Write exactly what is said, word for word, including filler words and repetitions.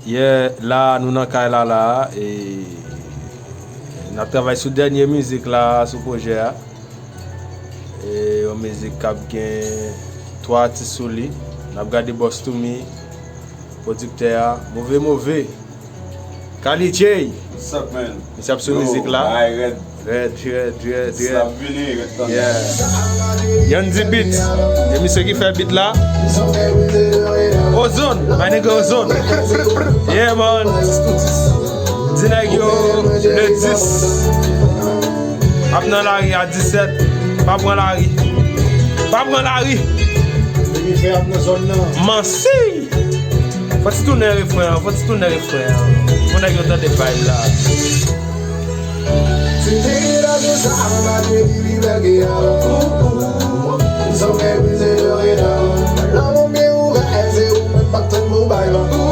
Yeah, la nou nan kay la la, e n ap travay sou dènye mizik la sou pwojè a. E yon mizik k ap gen twa atis sou li. N ap gade Bòs Toumi, pwodiktè a, Move Move, Kali J. What's up, man? Misye ap sou mizik la. Yo, bagay rèd. Rèd, rèd, rèd, rèd. Sa ap vini, rèd tande. Yeah. Yandy Beats. E misye ki fè beat la. Ozone, my nigga Ozone. Yeah, man. Di nèg yo, le dis. Ap nan lari a disèt. Pa pran lari. Pa pran lari. Depi fè ap nan zòn nan. Mansi. Fò ti tounen refren an, fò ti tounen refren an. Fò nèg yo tande vibe la. Ti nèg la di sa, malgre li, li lage a. Ou, ou, ou. Zòrèy brize, zòrèy la. Lanmou byen ouvè, se ou menm m ap tann pou bay ban.